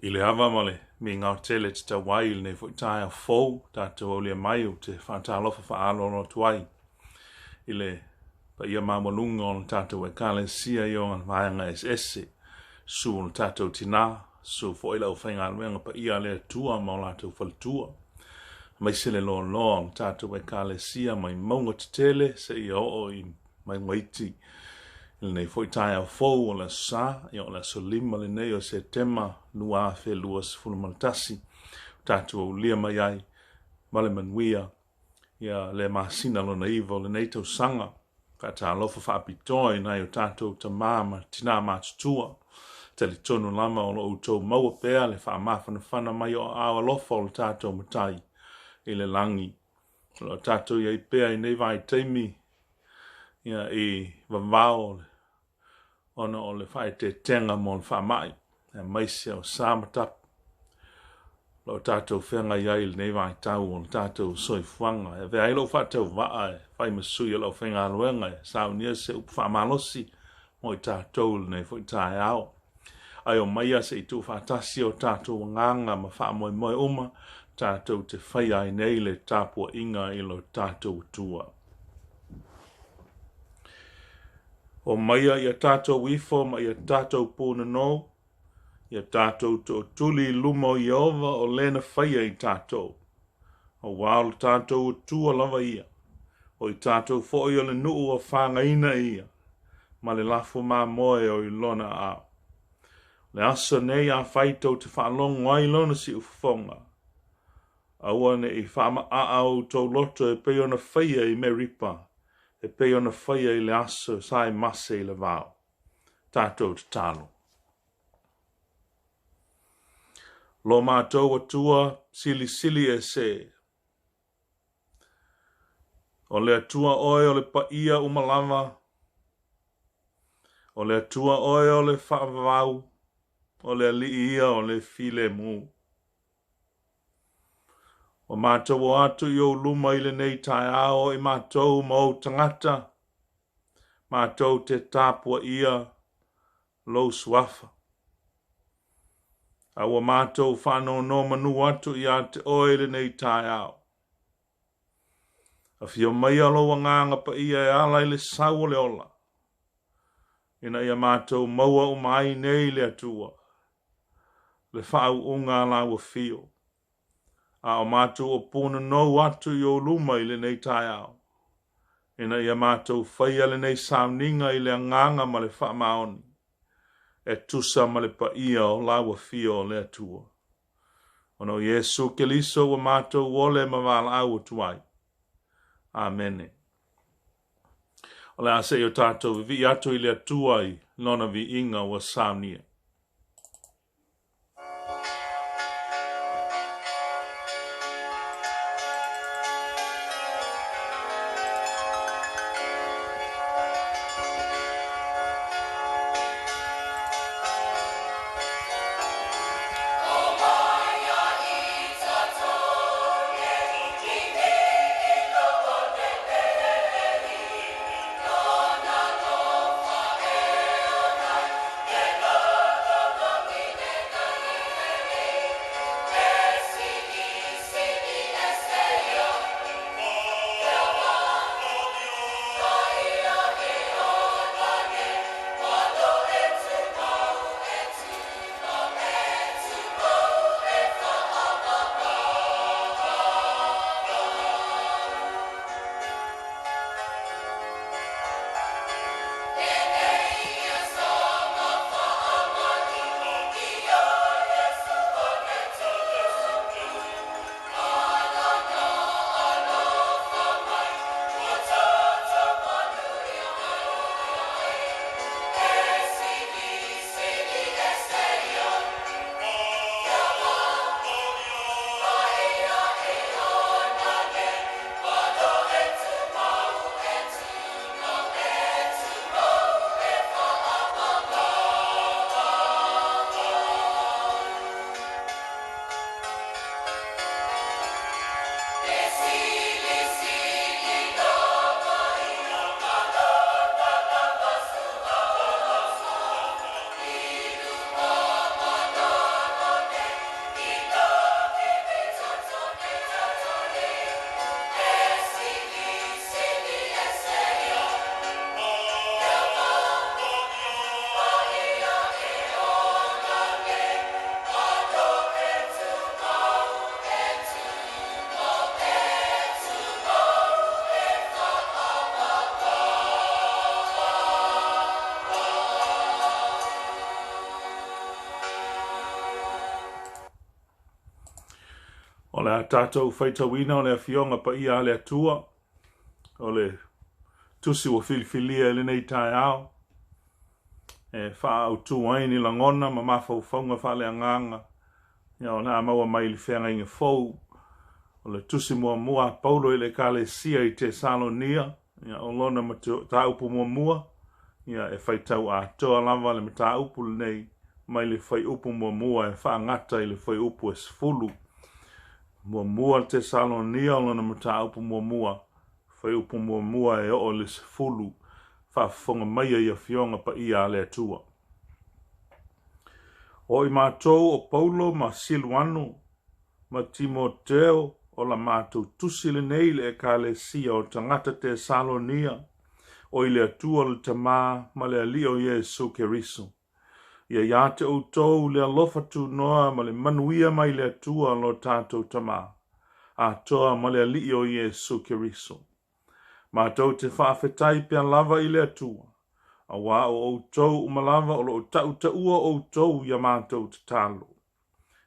I le ava ma le migao tele e tatau ai i lenei foi taeao fou, tatou aulia mai ou te faatalofa faaaloalo atu ai i le paia maualuga o le tatou Ekalesia i ona vaega eseese, susu o le tatou tinā, susu foi le aufaigaluega paia a le Atua ma o latou faletua, aemaise le loaloa o le tatou Ekalesia mai mauga tetele seia oo i mauga iti. I lenei foi taeao fou o le Aso Sa, ia o le aso 5 lenei o Setema 2021, ua tatou aulia mai ai ma le manuia ia le masina lona iva o lenei tausaga. Faatalofa faapitoa i nai o tatou tamā ma tinā matutua. Talitonu lava o lo o outou maua pea le faamafanafana mai o aao alofa o le tatou Matai i le lagi. O lo o tatou i ai pea i nei vaitaimi ia, i vavao ona o le faaeteetega mo le faamai, aemaise o sa ma tapu o lo o tatou feagai ai i lenei vaitau o le tatou soifuaga. E avea ai lou faatauvaa e fai ma sui o le aufaigaluega e saunia se upu faamalosi mo i tatou i lenei foi taeao. Ae omaia se i tuufaatasi o tatou agaga ma faamoemoe uma tatou te faia ai nei le tapuaiga i lo tatou Atua. Omaia ia tatou ifo ma ia tatou pūnonou, ia tatou tootuli i luma o Ieova o le na faia i tatou. Auā o le tatou Atua lava ia, o i tatou foi o le nuu ua fagaina e ia, ma le lafo mamoe o i lona aao. O le aso nei afai tou te faalogo ai lona siufofoga, Aua ne i faamaaa outou loto e pei ona faia i Meripa, e pei ona faia i le aso sa e mase i le vao. Tatou tatalo. Lo matou Atua silisili ese. O le Atua oe o le paia uma lava. O le Atua oe o le faavavau. O le Alii ia o le filemu. Ua matou o atu i ou luma i lenei taeao o i matou ma ou tagata, matou te tapuaia lou suafa. A ua matou faanonomanu atu ia te oe i lenei taeao. Afio maia lou agaga paia e ala i le sau o le ola, ina ia matou maua uma ai nei le Atua, le faauuga a lau afio, a o matou o pūnonou atu i ou luma i lenei taeao, ina ia matou faia lenei sauniga i le agaga ma le faamaoni, e tusa ma le paia o lau afio o le Atua. Ona o Iesu Keliso ua matou ole ma valaau atu ai. Amene. O le a se i o tatou vivii atu i le Atua i Lona viiga ua saunia. O le a tatou faitauina o le Afioga Paia a le Atua, o le tusi ua filifilia i lenei taeao, e faaautu ai ni lagona ma mafaufauga faaleagaga, ia o le a maua mai i le feagaiga fou. O le tusi muamua a Paulo i le Ekalesia i Tesalonia, ia o lona mataupu muamua, ia e faitau atoa lava le mataupu lenei mai le fuaiupu muamua e faagata i le fuaiupu e 10. Muamua Tesalonia o lona mataupu muamua, fuaiupu muamua e oo i le 10, faafofoga maia i Afioga Paia a le Atua. O i matou o Paulo ma Siluano ma Timoteo o la matou tusi lenei i le Ekalesia o tagata Tesalonia, o i le Atua le Tama ma le Alii o Iesu Keriso. Ia ia te outou le alofa tunoa ma le manuia mai le Atua lo tatou Tama, atoa ma le Alii o Iesu Keriso. Matou te faafetai pea lava i le Atua, auā o outou uma lava o lo o tautaua outou i a matou tatalo.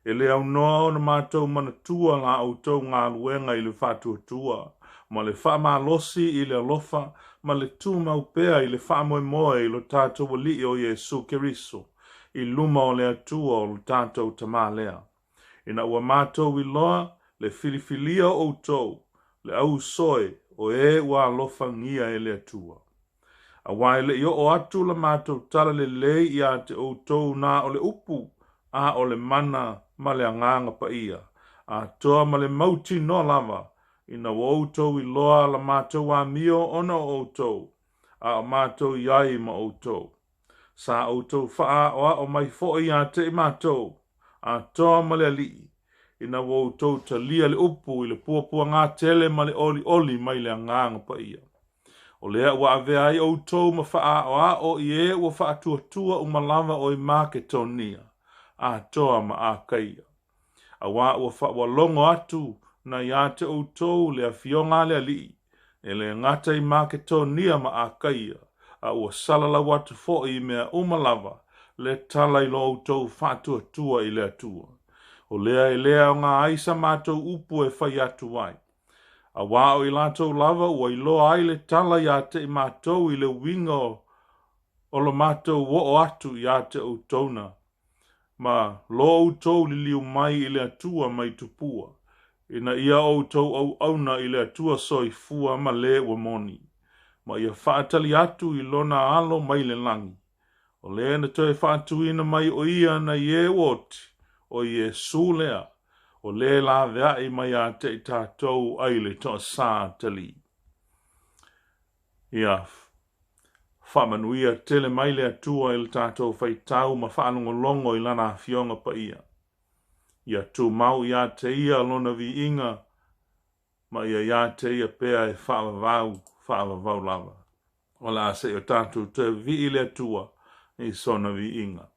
E le aunoa ona matou manatua la outou galuega i le faatuatua, ma le faamalosi i le alofa, ma le tumau pea i le faamoemoe i lo tatou Alii o Iesu Keriso, i luma o le Atua o lo tatou Tama lea. Ina ua matou iloa le filifilia o outou, le ausoe o e ua alofagia e le Atua. Aua e le i oo atu la matou tala lelei ia te outou na o le upu, a o le mana ma le Agaga Paia, atoa ma le mautinoa lava, ina ua outou iloa la matou amio ona o outou, a o matou i ai ma outou. Sa outou faaoao mai foi ia te i matou, atoa ma le Alii, ina ua outou talia le upu i le puapuaga tele ma le olioli mai le Agaga Paia. O lea ua avea ai outou ma faaoao i e ua faatuatua uma lava o i Maketonia, atoa ma Akaia. Auā ua faalogo atu na ia te outou le Afioga a le Alii, e le gata i Maketonia ma Akaia, a ua salalau atu foi i mea uma lava le tala i lo outou faatuatua i le Atua. O lea e le aoga ai sa matou upu e fai atu ai. Auā o i latou lava ua iloa ai le tala ia te i matou i le uiga o lo matou oo atu ia te outou na, ma lo outou liliu mai i le Atua mai tupua, ina ia outou auauna i le Atua soifua ma le ua moni, ma ia faatali atu i lona Alo mai le lagi, O lea na toe faatuina mai o ia nai e ua oti, o Iesu lea, o le laveai mai ia te i tatou ai le toasā talī. Ia faamanuia tele mai le Atua i le tatou faitau ma faalogologo i Lana Afioga Paia. Ia tumau ia te Ia Lona viiga ma ia ia te Ia pea e faavavau, faavavau lava. O le a se i o tatou toe vivii i le Atua i sona viiga.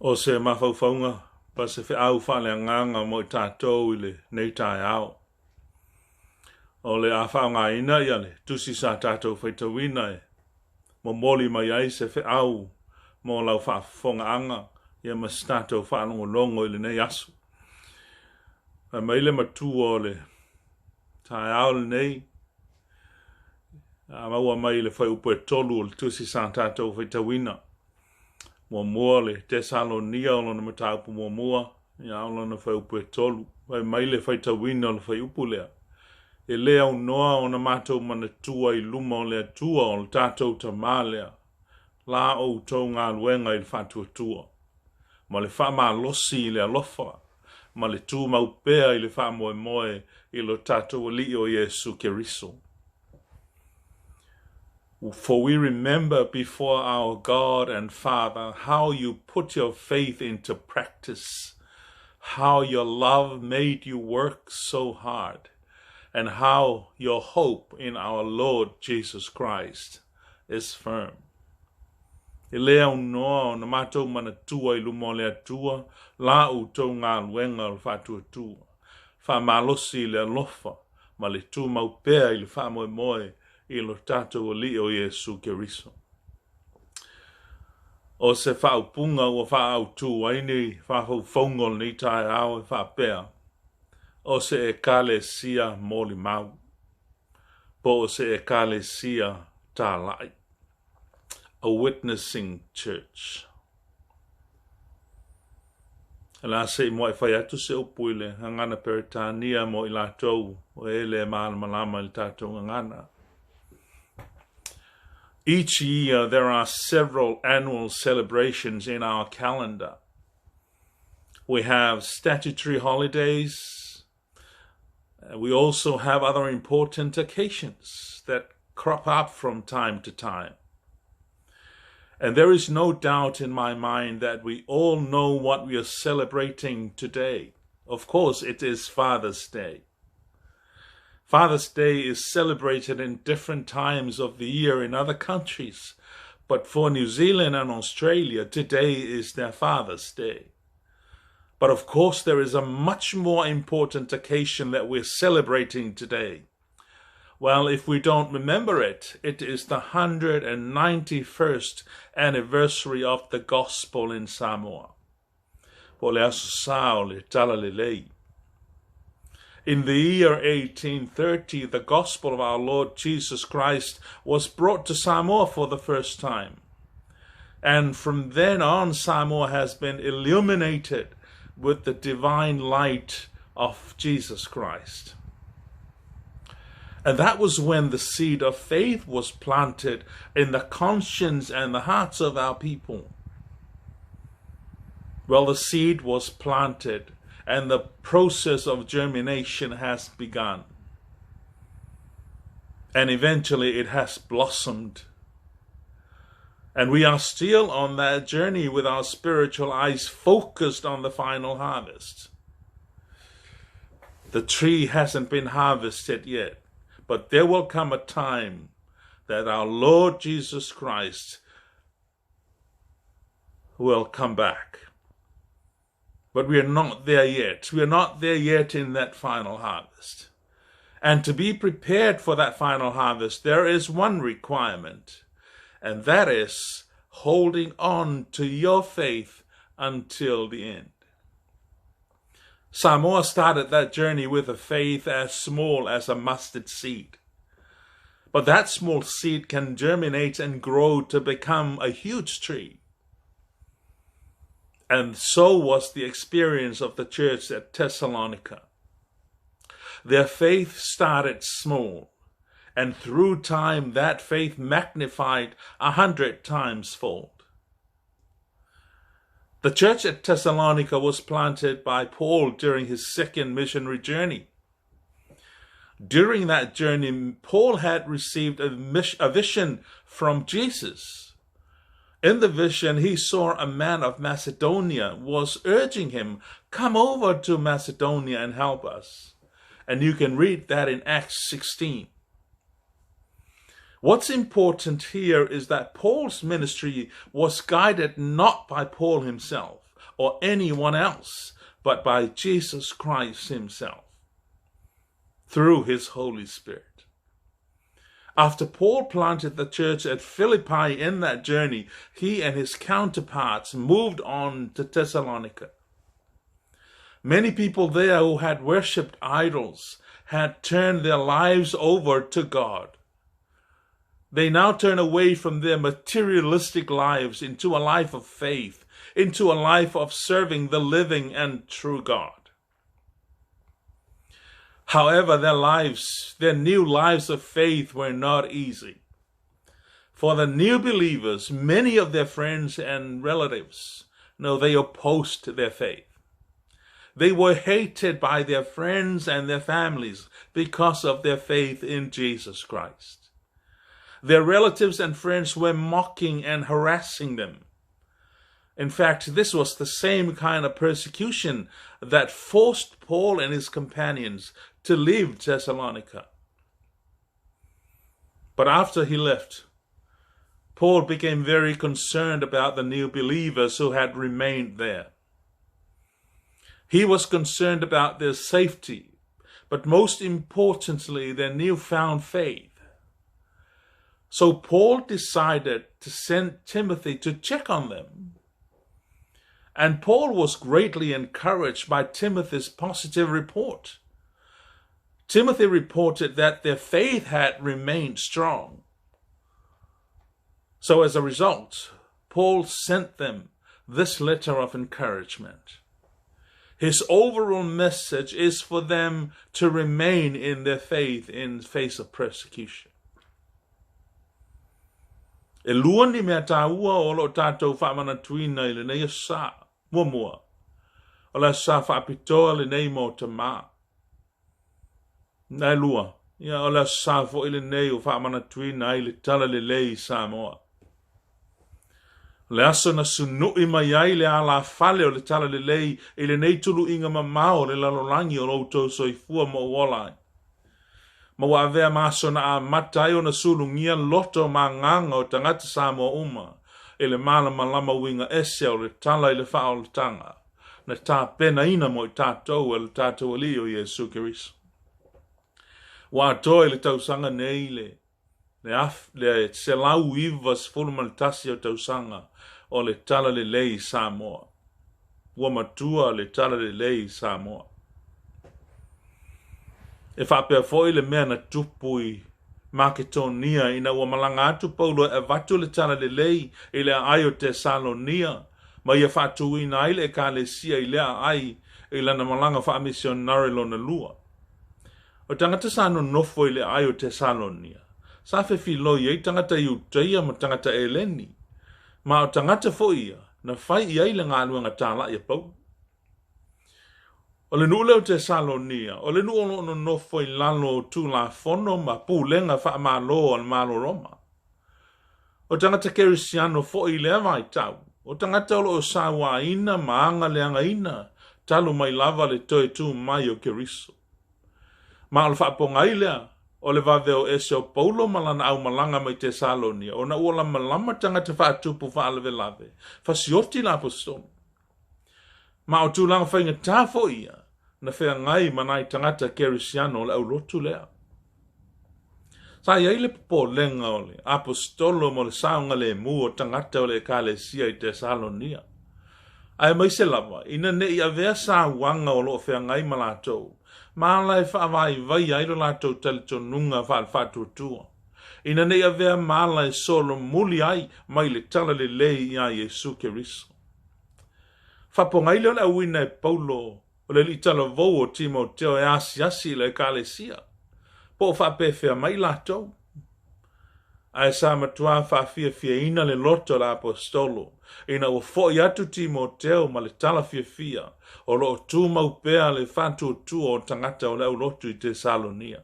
O se mafaufauga pa se feau faaleagaga mo i tatou i lenei taeao. O le a faaaogaina ia le tusi sa tatou faitauina e momoli mai ai se feau mo lau faafofogaaga ia ma se tatou faalogologo i lenei aso. Fai mai le matua o le taeao lenei, a maua mai i le fuaiupu e 3 o le tusi sa tatou faitauina. Muamua le Tesalonia o lona mataupu muamua, ia o lona fuaiupu e 3. Fai mai le faitauina o le fuaiupu lea, e le aunoa ona matou manatua i luma o le Atua o le tatou Tamā lea, la outou galuega i le faatuatua, ma le faamalosi i le alofa, ma le tumau pea i le faamoemoe i lo tatou Alii o Iesu Keriso. For we remember before our God and Father how you put your faith into practice, how your love made you work so hard, and how your hope in our Lord Jesus Christ is firm. E le aunoa ona matou manatua i luma o le Atua la outou galuega o le faatuatua, faamalosi i le alofa ma le tumau pea i le faamoemoe i lo tatou Alii o Iesu Keriso. O se faaupuga ua faaautu ai ni fafaufauga o lenei taeao e faapea, o se Ekalesia molimau, po o se Ekalesia talai. A witnessing church. O le a se i muai fai atu se upu i le gagana Peretania mo i latou o e le malamalama i le tatou gagana. Each year there are several annual celebrations in our calendar. We have statutory holidays. We also have other important occasions that crop up from time to time. And there is no doubt in my mind that we all know what we are celebrating today. Of course, it is Father's Day. Father's Day is celebrated in different times of the year in other countries, but for New Zealand and Australia, today is their Father's Day. But of course, there is a much more important occasion that we're celebrating today. Well, if we don't remember it, it is the 191st anniversary of the gospel in Samoa. Po o le aso sa o le Talalelei. In the year 1830, the gospel of our Lord Jesus Christ was brought to Samoa for the first time. And from then on, Samoa has been illuminated with the divine light of Jesus Christ. And that was when the seed of faith was planted in the conscience and the hearts of our people. Well, the seed was planted and the process of germination has begun. And eventually it has blossomed. And we are still on that journey with our spiritual eyes focused on the final harvest. The tree hasn't been harvested yet, but there will come a time that our Lord Jesus Christ will come back. But we are not there yet. We are not there yet in that final harvest. And to be prepared for that final harvest, there is one requirement, and that is holding on to your faith until the end. Samoa started that journey with a faith as small as a mustard seed. But that small seed can germinate and grow to become a huge tree. And so was the experience of the church at Thessalonica. Their faith started small, and through time that faith magnified 100 times fold. The church at Thessalonica was planted by Paul during his second missionary journey. During that journey, Paul had received a vision from Jesus. In the vision, he saw a man of Macedonia was urging him, come over to Macedonia and help us. And you can read that in Acts 16. What's important here is that Paul's ministry was guided not by Paul himself, or anyone else, but by Jesus Christ Himself through His Holy Spirit. After Paul planted the church at Philippi in that journey, he and his counterparts moved on to Thessalonica. Many people there who had worshipped idols had turned their lives over to God. They now turn away from their materialistic lives into a life of faith, into a life of serving the living and true God. However, their lives, their new lives of faith were not easy. For the new believers, many of their friends and relatives, no, they opposed their faith. They were hated by their friends and their families because of their faith in Jesus Christ. Their relatives and friends were mocking and harassing them. In fact, this was the same kind of persecution that forced Paul and his companions to leave Thessalonica. But after he left, Paul became very concerned about the new believers who had remained there. He was concerned about their safety, but most importantly, their newfound faith. So Paul decided to send Timothy to check on them. And Paul was greatly encouraged by Timothy's positive report. Timothy reported that their faith had remained strong. So as a result, Paul sent them this letter of encouragement. His overall message is for them to remain in their faith in face of persecution. E lua ni mea tāua o lo tātou whaamanatuina i lenei aso sa, muamua. O le aso sa whaapitoa lenei mō tamā. Nae lua, ia o le aso sa foʻi lenei o faamanatuina ai le Talalelei i Samoa. O le aso na sunuʻi mai ai le alafale o le Talalelei i lenei tuluiga mamao o le lalolagi o lo outou soifua ma ou ola ai. Ma ua avea ma aso na amata ai ona sulugia loto ma agaga o tagata Samoa uma i le malamalama uiga ese o le tala i le faaolataga na tapenaina mo i tatou e le tatou Alii o Iesu Keriso. Ua atoa i le tausaga nei le le 191 o tausaga o le Talalelei i Samoa. Ua matua le Talalelei i Samoa. E faapea foi le mea na tupu i Maketonia ina ua malaga atu Paulo e avatu le Talalelei i le aai o Tesalonia ma ia faatuina ai le Ekalesia i lea aai i lana malaga faamisionare lona lua. O tagata sa nonofo i le aai o Tesalonia, sa fefiloi ai tagata Iutaia ma tagata Eleni, ma o tagata foi ia na fai i ai le galuega talaʻi a Paulo. O le nuu lea o Tesalonia, o le nuu o lo o nonofo i lalo o Tulafono ma pulega faamalo a le Malo Roma. O tagata Kerisiano foi i lea vaitau, o tagata o lo o sauaina ma agaleagaina talu mai lava le toe tu mai o Keriso. Ma o le faapogai lea o le vave o ese o Paulo ma lana aumalaga mai Tesalonia, ona ua lamalama tagata faatupu faalavelave, fasioti le aposetolo. Ma o tulaga faigata foi ia na feagai ma nai tagata Kerisiano o le aulotu lea. Sa i ai le popolega o le aposetolo mo le saogalemu o tagata o le Ekalesia i Tesalonia. Aemaise lava, ina ne i avea sauaga o lo o feagai ma latou, ma ala e faavaivaia ai lo latou talitonuga faale-faatuatua, ina ne i avea ma ala e solomuli ai mai le talalelei iā Iesu Keriso. Faapogai lea o le auina e Paulo o le alii talavou o Timoteo e asiasi i le Ekalesia, po o faapefea mai latou. Ae sa matuā faafiafiaina le loto o le aposetolo ina ua foʻi atu Timoteo ma le tala fiafia o lo o tumau pea le faatuatua o tagata o le aulotu i Tesalonia.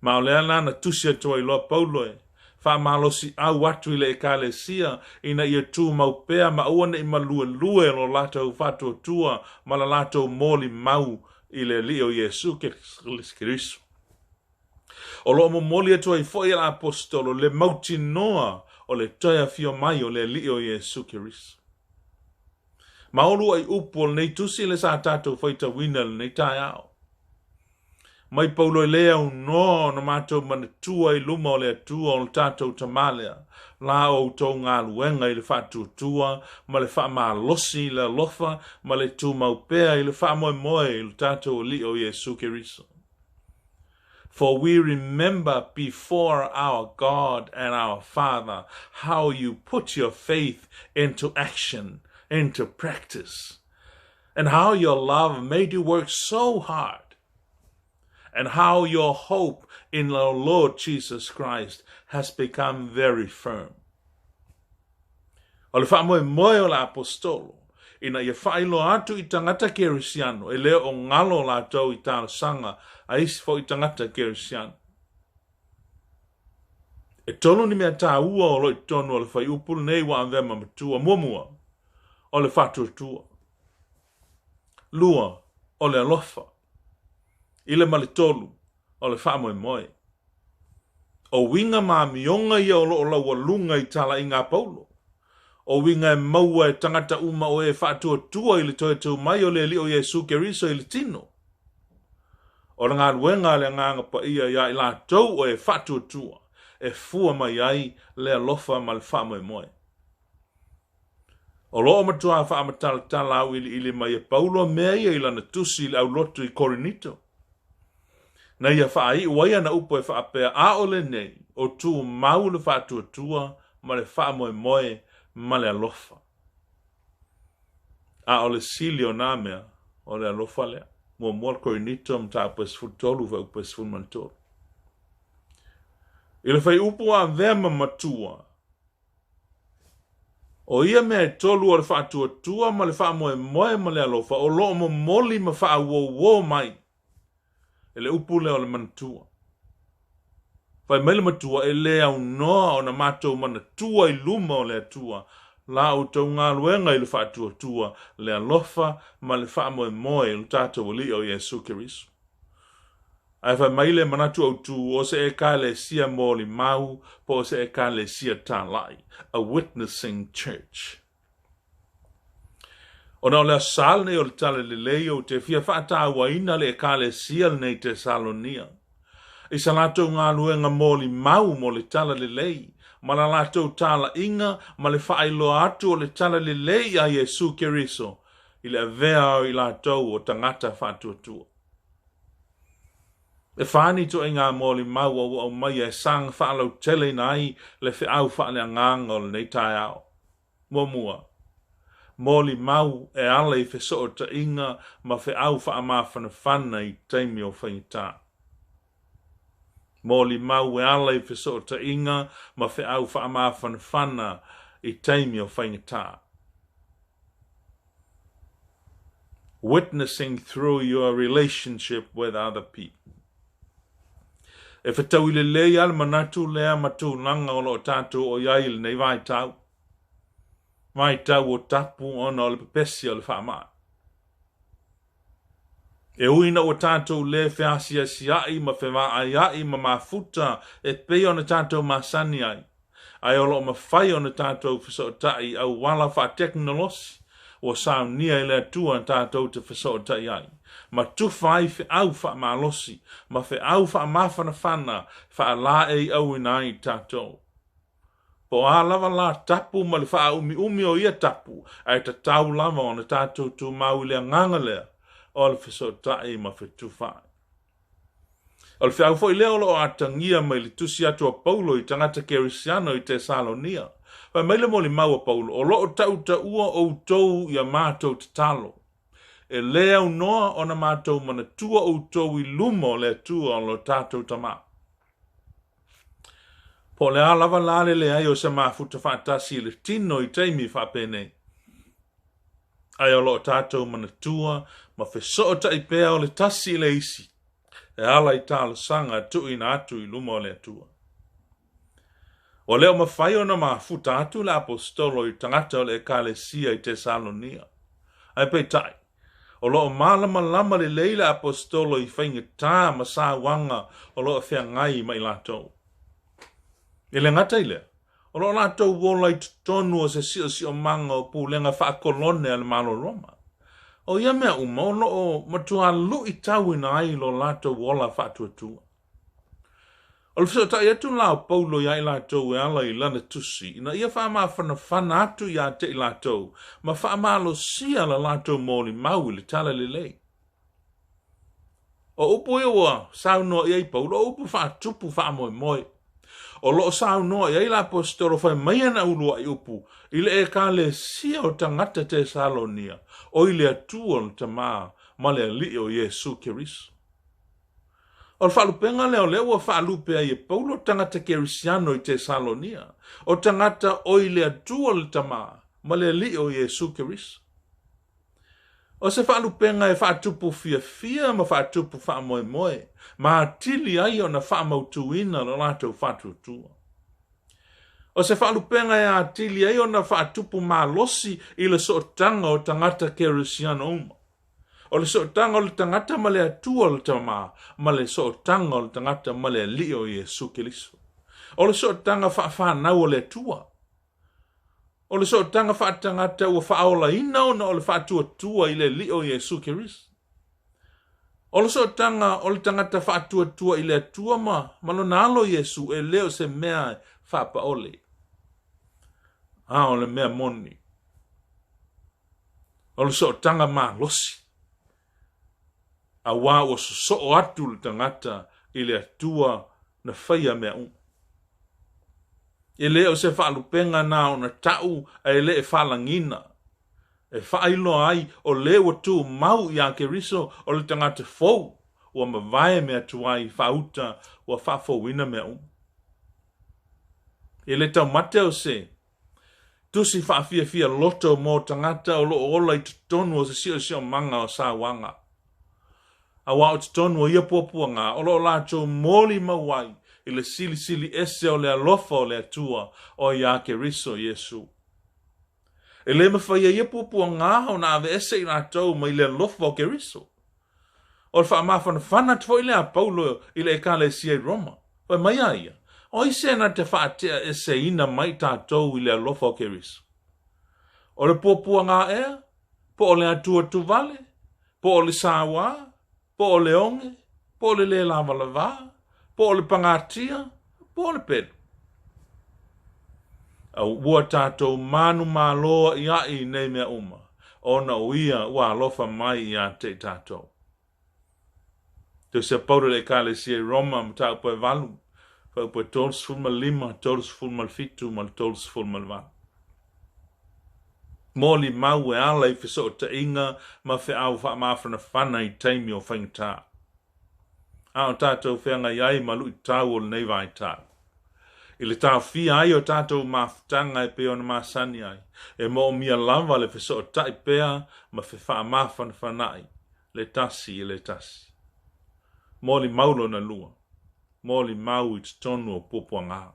Ma o lea la na tusi atu ai loa Paulo e faamalosiʻau atu i le Ekalesia ina ia tumau pea ma aua ne i maluelue lo latou faatuatua ma la latou molimau i le Alii o Iesu Keriso. O lo o momoli atu ai foi e le aposetolo le mautinoa o le toe afio mai o le Alii o Iesu Keriso. Ma o luaʻi upu o lenei tusi le sa tatou faitauina i lenei taeao. Mai Paulo e le aunoa ona matou manatua i luma o le Atua o le tatou Tama lea, la outou galuega i le faatuatua ma le faamalosi i le alofa ma le tumau pea i le faamoemoe i lo tatou Alii o Iesu Keriso. For we remember before our God and our Father how you put your faith into action, into practice, and how your love made you work so hard, and how your hope in our Lord Jesus Christ has become very firm. O le faamoemoe o le Aposetolo, ina ia faailoa atu i tagata Kerisiano e le o galo latou i talosaga a isi foi tagata Kerisiano. E tolu ni mea taua o lo o i totonu o le fuaiupu lenei ua avea ma matua. Muamua, o le faatuatua. Lua, o le alofa. I le ma le tolu, o le faamoemoe. O uiga ma amioga ia o lo o laualuga i talaiga a Paulo. O uiga e maua e tagata uma o e faatuatua i le toe tu mai o le Alii o Iesu Keriso i le tino. O le galuega a le Agaga Paia iā i latou o e faatuatua e fua mai ai le alofa ma le faamoemoe. O lo o matuā faamatalatala auiliili mai e Paulo mea ia i lana tusi i le aulotu i Korinito. Na ia faaiu ai ana upu e faapea, A o lenei, o tumau le faatuatua ma le faamoemoe ma le alofa. A o le sili o nā mea, o le alofa lea. Muamua Korinito, mataupu e 13, fuaiupu e 13. I le fuaiupu ua avea ma matua, O ia mea e tolu o le faatuatua ma le faamoemoe ma le alofa o lo o momoli ma faauouo mai e le upu lea o le manatua. Fai mai le matua, e le aunoa ona matou manatua i luma o le Atua la outou galuega i le faatuatua, le alofa ma le faamoemoe i lo tatou Alii o Iesu Keriso. Ae fai mai le manatu autū o se Ekalesia molimau po o se Ekalesia talai, a witnessing church. Ona o le Aso Sa lenei o le Tala Lelei ou te fia faatauaina le Ekalesia lenei i Tesalonia i sa latou galuega molimau mo le Tala Lelei ma la latou talaiga ma le faailoa atu o le Tala Lelei a Iesu Keriso i le avea o i latou o tagata faatuatua. E fa ni ituaiga molimau ua aumaia e saga faalauteleina ai le feau faaleagaga o lenei taeao. Muamua, molimau e ala i fesootaiga ma feau faamafanafana i taimi o faigata. Molimau e ala i fesootaiga ma feau faamafanafana i taimi o faigata. Witnessing through your relationship with other people. E fetaui lelei lava le manatu lea ma tulaga o lo o tatou o i ai i lenei vaitau, vaitau o tapu ona o le pepesi o le faamai. E ui ina ua tatou le feasiasiaʻi ma fevaaiaʻi ma mafuta e pei ona tatou masani ai, ae o lo o mafai ona tatou fesootai i auala faatekonolosi ua saunia e le Atua tatou te fesootai ai, ma tufa ai feau faamalosi ma feau faamafanafana e faalaeiauina ai tatou. Po o a lava la tapu ma le faaumiumi o ia tapu, ae tatau lava ona tatou tumau i le agaga lea o le fesootai ma fetufaai. O le feau foi lea o lo o atagia mai le tusi atu a Paulo i tagata Kerisiano i Tesalonia. Fai mai le molimau a Paulo, O lo o tautaua outou i a matou tatalo. E le aunoa ona matou manatua outou i luma o le Atua o lo tatou Tama. Po o le a lava la le leai o se mafuta faatasi i le tino i taimi faapenei, ae o lo o tatou manatua ma fesootai pea o le tasi i le isi e ala i talosaga tuuina atu i luma o le Atua. Ua le o mafai ona mafuta atu le Aposetolo i tagata o le Ekalesia i Tesalonia. Ae peitai, o lo o malamalama lelei le Aposetolo i faigata ma sauaga o lo o feagai ma i latou. E le gata i lea, O lo o latou ola i totonu o se siosiomaga o pulega faakolone a le Malo o Roma. O ia mea uma o lo o matua luitauina ai lo latou ola faatuatua. O le fesootai atu la o Paulo iā i latou e ala i lana tusi, ina ia faamafanafana atu iā te i latou ma faamalosia la latou molimau i le Talalelei. O upu ia ua saunoa i ai Paulo, o upu faatupu faamoemoe. O lo o saunoa i ai le aposetolo fai mai ana uluai upu i le Ekalesia o tagata Tesalonia, o i le Atua le Tama ma le Alii o Iesu Keriso. O le faalupega lea o lea ua faalupe ai e Paulo tagata Kerisiano i Tesalonia, o tagata o i le Atua le Tama ma le Alii o Iesu Keriso. O se faalupega e faatupu fiafia ma faatupu faamoemoe, ma atili ai ona faamautuina lo latou faatuatua. O se faalupega e atili ai ona faatupu malosi i le sootaga o tagata Kerisiano uma. O le sootaga o le tagata ma le Atua le Tama, ma le sootaga o le tagata ma le Alii o Iesu Keriso. O le sootaga faafanau o le Atua. O le sootaga faatagata ua faaolaina ona o le faatuatua i le Alii o Iesu Keriso. O le sootaga o le tagata faatuatua i le Atua ma lona alo Iesu e le o se mea e faapaole, a o le mea moni. O le sootaga malosi, auā ua sosoo atu le tagata i le Atua na faia mea uma. E le o se faalupega na ona ta'u ae le e faalagina, e faailoa ai o le ua tumau iā Keriso o le tagata fou ua mavae mea tuai faauta ua faafouina mea uma. E le taumate o se tusi faafiafia loto mo tagata o lo o ola i totonu o se siosiomaga o sauaga. Auā o totonu o ia puapuaga o lo o latou molimau ai i le silisili ese o le alofa o le Atua o iā Keriso Iesu. E le mafai e ia puapuaga ona aveese i latou mai le alofa o Keriso. O le faamafanafana atu foi lea a Paulo i le Ekalesia i Roma. Fai mai a ia, O ai se na te faateaeseina mai tatou i le alofa o Keriso? O le puapuaga ea? Po o le Atua tuvale? Po o le sauā? Po o le oge? Po o le lē lavalavā? Po o le pagatia? Po o le pelu? A ua tatou manumalo aʻiaʻi i nei mea uma, ona o ia ua alofa mai iā te i tatou. Tusi a Paulo i le Ekalesia i Roma, mataupu e 8, fuaiupu e 35, 37 ma le 38. Molimau e ala i fesootaiga ma feau faamafanafana i taimi o faigata. A o tatou feagai ai ma luitau o lenei vaitau. I le taofia ai o tatou mafutaga e pei ona masani ai, e moomia lava le fesootai pea ma fefaamafanafana'i le tasi i le tasi. Molimau lona lua, molimau i totonu o puapuaga.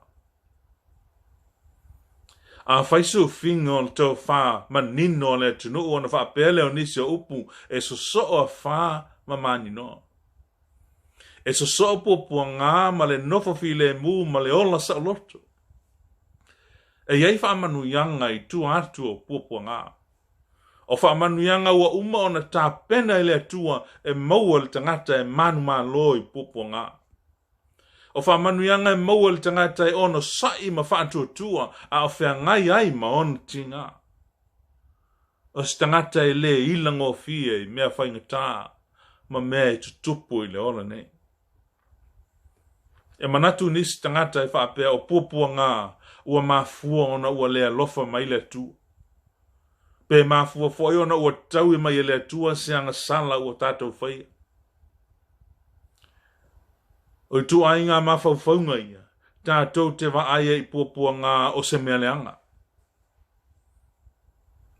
Afai sufiga o le tofa manino o le atunuu ona faapea lea o nisi o upu e sosoo afā ma maninoa. E sosoo puapuaga ma le nofo filemu ma le ola saoloto. E i ai faamanuiaga i tua atu o puapuaga. O faamanuiaga ua uma ona tapena e le Atua e maua e le tagata e manumalo i puapuaga. O faamanuiaga e maua e le tagata e onosai ma faatuatua a o feagai ai ma ona tiga. O se tagata e lē ila gofie i mea faigata ma mea e tutupu i le ola nei. E manatu nisi tagata e faapea o puapuaga ua mafua ona ua le alofa mai le Atua. Pe mafua foi ona ua taui mai e le Atua se agasala ua tatou faia. O ituaiga mafaufauga ia, tatou te vaai ai i puapuaga o se mea leaga.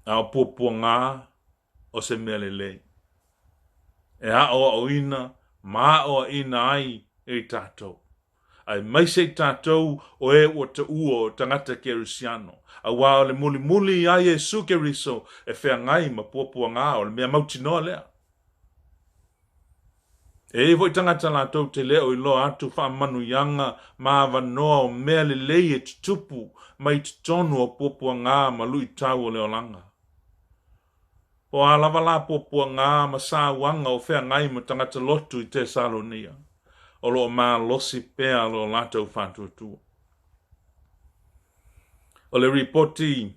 A o puapuaga o se mea lelei. E aoaoina ma aoaina ai e i tatou. Aemaise i tatou o e ua taua o tagata Kerisiano, auā o le mulimuli iā Iesu Keriso e feagai ma puapuaga o le mea mautinoa lea. E i ai foi tagata latou te le o iloa atu faamanuiaga ma avanoa o mea lelei e tutupu mai totonu o puapuaga ma luitau o le olaga. Po o a lava la puapuaga ma sauaga o feagai ma tagata lotu i Tesalonia, o lo o malosi pea lo latou faatuatua. O le ripoti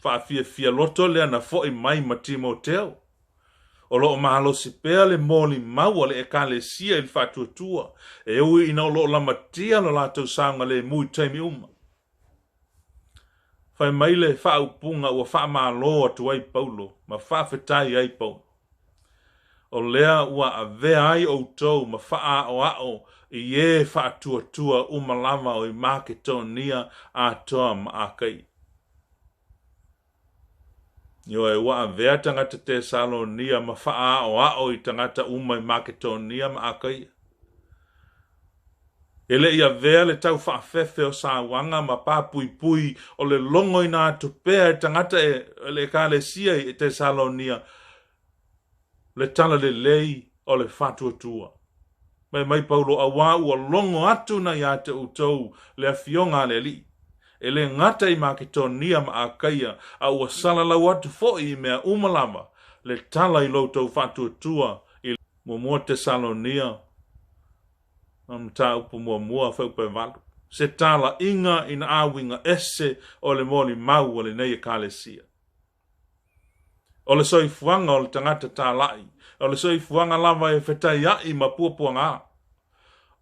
faafiafia loto lea na foi mai ma Timoteo, O lo o malosi pea le molimau a le Ekalesia i le faatuatua, e ui ina o lo o lamatia lo latou saogalemu i taimi uma. Fai mai le faaupuga ua faamalo atu ai Paulo ma faafetai ai Paulo, O lea ua avea ai outou ma faaaoao i e faatuatua uma lava o i Maketonia atoa ma Akaia. Ioe, ua avea tagata Tesalonia ma faaaoao i tagata uma i Maketonia ma Akaia. E le i avea le tau faafefe o sauaga ma papuipui o le logoina atu pea e tagata e le Ekalesia i Tesalonia le talalelei o le faatuatua. Fai mai Paulo, Auā ua logo atu na ia te outou le Afioga a le Alii, e le gata i Maketonia ma Akaia, a ua salalau atu foi i mea uma lava le tala i lo outou faatuatua i Muamua Tesalonia, Mataupu muamua, Fuaiupu 8, Se talaiga ina auiga ese o le molimau a lenei Ekalesia. O le soifuaga o le tagata talai, o le soifuaga lava e fetaiaʻi ma puapuaga.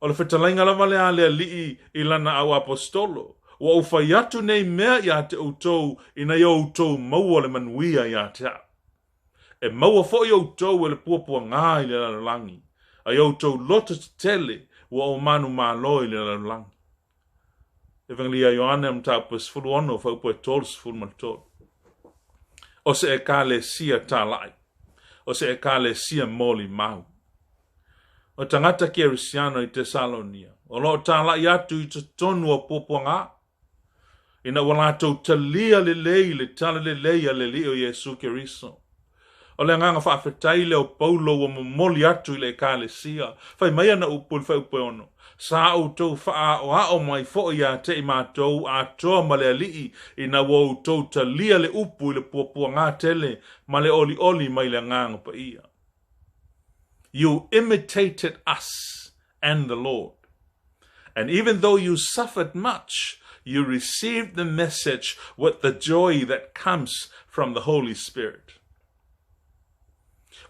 O le fetalaiga lava lea a le Alii i lana auaposetolo, Ua ou fai atu nei mea ia te outou ina ia outou maua le manuia ia te au. E maua foi outou e le puapuaga i le lalolagi, a ia outou loto tetele ua ou manumalo i le lalolagi. Evangelia Ioane Mataupu e 16, fuaiupu e 33. O se Ekalesia talai, o se Ekalesia molimau. O tagata Kerisiano i Tesalonia, o lo o talai atu i totonu o puapuaga, ina ua latou talia lelei le tala lelei a le Alii o Iesu Keriso. O le agaga faafetai lea o Paulo ua momoli atu i le Ekalesia, fai mai ana upu i le fuaiupu e 6, Sa outou faaoao mai foi ia te i matou atoa ma le Alii ina ua outou talia le upu i le puapuaga tele ma le olioli mai le Agaga Paia. You imitated us and the Lord. And even though you suffered much, you received the message with the joy that comes from the Holy Spirit.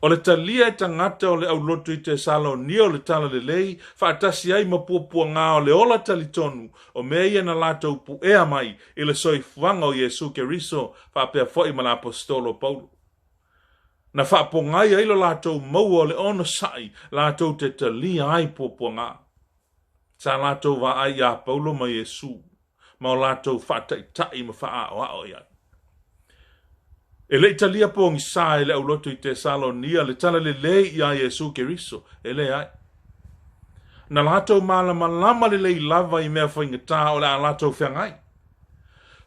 O le talia e tagata o le aulotu i Tesalonia o le Talalelei, faatasi ai ma puapuaga o le ola talitonu, o mea ia na latou puea mai i le soifuaga o Iesu Keriso faapea foi ma le Aposetolo Paulo. Na faapogai ai lo latou maua o le onosai latou te talia ai puapuaga. Sa latou vaai iā Paulo ma Iesu, ma o latou faataitai ma faaaoao i ai. E le i talia pogisa e le aulotu i Tesalonia le talalelei iā Iesu Keriso, e leai. Na latou malamalama lelei lava i mea faigata o le a latou feagai.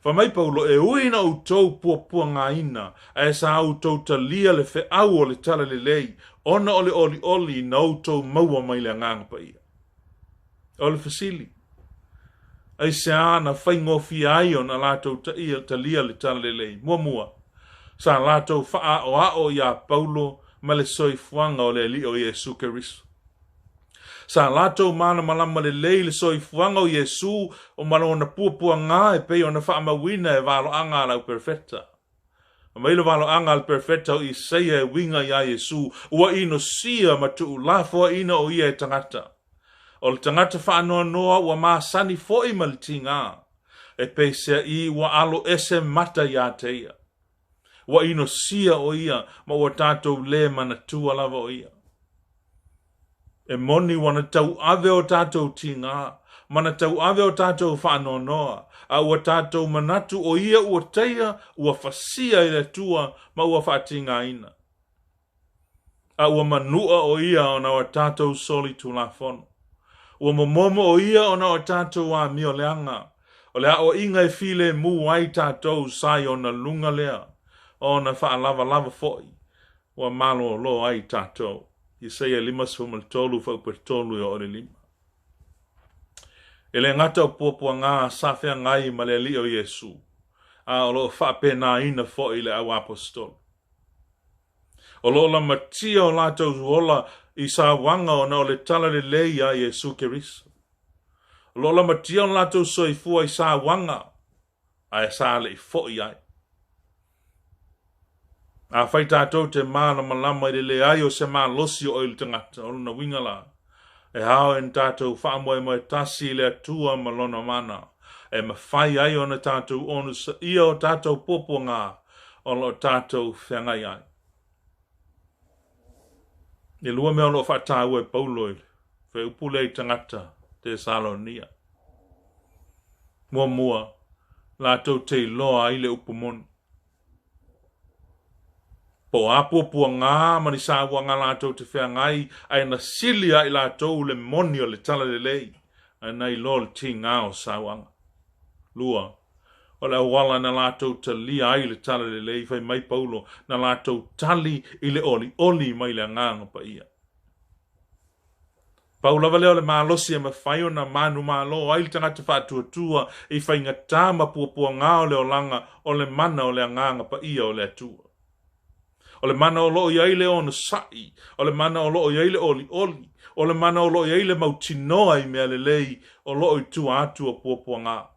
Fai mai Paulo, E ui ina outou puapuagaina, ae sa outou talia le feau o le talalelei, ona o le olioli na outou maua mai le Agaga Paia. O le fesili, Aisea na faigofie ai ona latou talia le talalelei? Muamua, sa latou faaoao iā Paulo ma le soifuaga o le Alii o Iesu Keriso. Sa latou malamalama lelei i le soifuaga o Iesu o ma lona puapuaga e pei ona faamauina e valoaga a le auperofeta. Fai mai le valoaga a le perofeta o Isaia e uiga iā Iesu, Ua inosia ma tuulafoaiina o ia e tagata. O le tagata faanoanoa ua masani foi ma le tiga, e peiseai ua alo ese mata iā te ia. Ua inosia o ia ma ua tatou lē manatua lava o ia. E moni ua na tauave o tatou tiga, ma na tauave o tatou faanoanoa, a ua tatou manatu o ia ua taia, ua fasia i le Atua ma ua faatigaina. A ua manua o ia ona o a tatou solitulafono. Ua momomo o ia ona o a tatou amio leaga. O le aoaiga e filemu ai tatou sa i ona luga lea, o ona faalavalava foi ua malōlō ai tatou. Isaia 53 fuaiupu 3 e oo i le 5. E le gata o puapuaga sa feagai ma le Alii o Iesu, a o lo o faapenaina foi le auaposetolo. O lo o lamatia o latou ola i sauaga ona o le talalelei a Iesu Keriso. O lo o lamatia o latou soifua i sauaga ae sa le i foi ai. Afai tatou te malamalama i le leai o se malosi o oe i le tagata, o lona uiga la, e ao e na tatou faamoemoe tasi i le Atua ma Lona mana, e mafai ai ona tatou onosaia o tatou puapuaga o lo o tatou feagai ai. E lua mea o lo o faataua e Paulo i le fuaiupu lea i tagata Tesalonia. Muamua, latou te iloa ai le upu moni. Po o a puapuaga ma ni sauaga latou te feagai ae na sili ia i latou le moni o le talalelei nai lo le tiga o sauaga. Lua, o le auala na latou talia ai le talalelei, fai mai Paulo, na latou tali i le olioli mai le Agaga Paia. Pau lava lea o le malosi e mafai ona manumalo ai le tagata faatuatua i faigata ma puapuaga o le olaga o le mana o le Agaga Paia o le Atua. O le mana o lo o i ai le onosai, o le mana o lo o i ai le olioli, o le mana o lo o i ai le mautinoa i mea lelei o lo o i tua atu o puapuaga.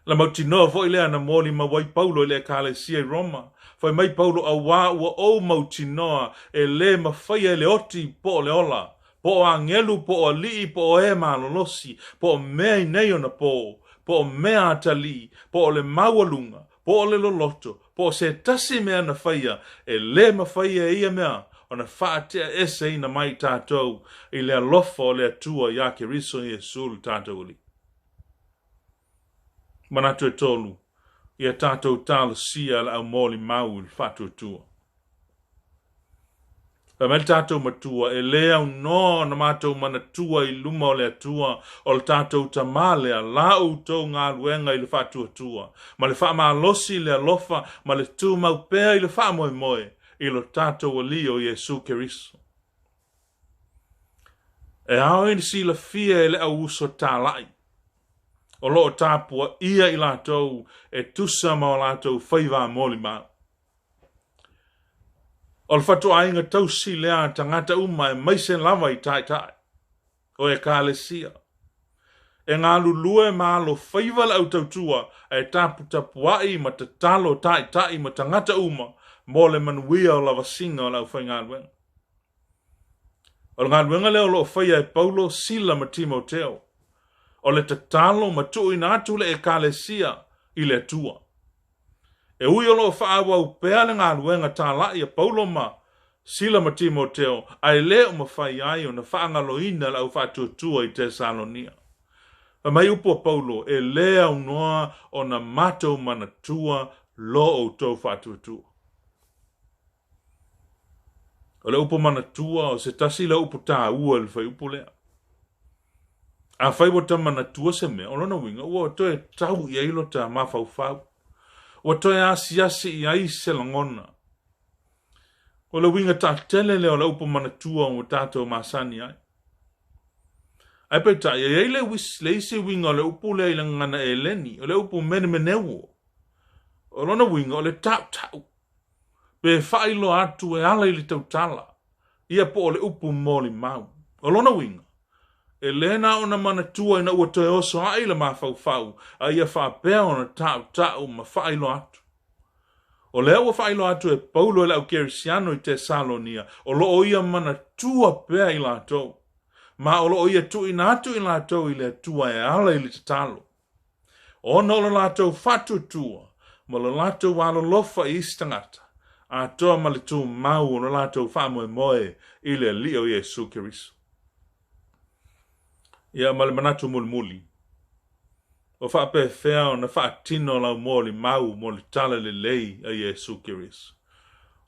Na mautinoa foi lea na molimau ai Paulo i le Ekalesia i Roma. Fai mai Paulo, Auā ua ou mautinoa e lē mafaia e le oti po o le ola, po o agelu, po o alii, po o e malolosi, po o mea i nei ona pō, po o mea atalii, po o le maualuga, po o le loloto, po o se tasi mea na faia, e lē mafaia e ia mea ona faateaeseina mai tatou i le alofa o le Atua iā Keriso Iesu le tatou Alii. Manatu e tolu, ia tatou talosia le aumolimau i le faatuatua. Fai mai le tatou Matua, e lē aunoa ona matou manatua i luma o le Atua o le tatou Tama lea, la outou galuega i le faatuatua, ma le faamalosi i le alofa, ma le tumau pea i le faamoemoe i lo tatou Alii o Iesu Keriso. E ao i silafia e le au uso talai o lo o tapuaia i latou e tusa ma o latou faiva molimau. O le fatuaiga tausi lea a tagata uma aemaise lava i taitai o Ekalesia. E galulue ma alofaiva le au tautua ae taputapuai ma tatalo taitai ma tagata uma mo le manuia o lavasiga o le aufaigaluega. O le galuega lea o lo o faia e Paulo, Sila ma Timoteo, o le tatalo ma tuuina atu le Ekalesia i le Atua. E ui o lo o faaauau pea le galuega talai a Paulo ma Sila ma Timoteo, ae le o mafai ai ona faagaloina le au faatuatua i Tesalonia. Fai mai upu a Paulo, e lē aunoa ona matou manatua lo outou faatuatua. O le upu manatua o se tasi lea upu taua i le fuaiupu lea. Afai ua ta manatua se mea, o lona uiga ua toe tau i ai lota mafaufau, ua toe asiasi i ai se lagona. O le uiga taatele lea o le upu manatua ua tatou masani ai. Ae peitai, e i ai le, le isi uiga o le upu lea i le gagana Eleni, o le upu menemeneuo. O lona uiga o le tautau. Pe faailoa atu e ala i le tautala, ia po o le upu molimau. O lona uiga, e lē na ona manatua ina ua toe oso aʻe i le mafaufau, a ia faapea ona taʻutaʻu ma faailoa atu. O lea ua faailoa atu e Paulo i le au Kerisiano i Tesalonia, o lo o ia manatua pea i latou, ma o lo o ia tuuina atu i latou i le Atua e ala i le tatalo. Ona o lo latou faatuatua ma lo latou alolofa i isi tagata, atoa ma le tumau o lo latou faamoemoe i le Alii o Iesu Keriso. Ia, ma le manatu mulimuli, o faapefea ona faatino lau molimau mo le talalelei a Iesu Keriso?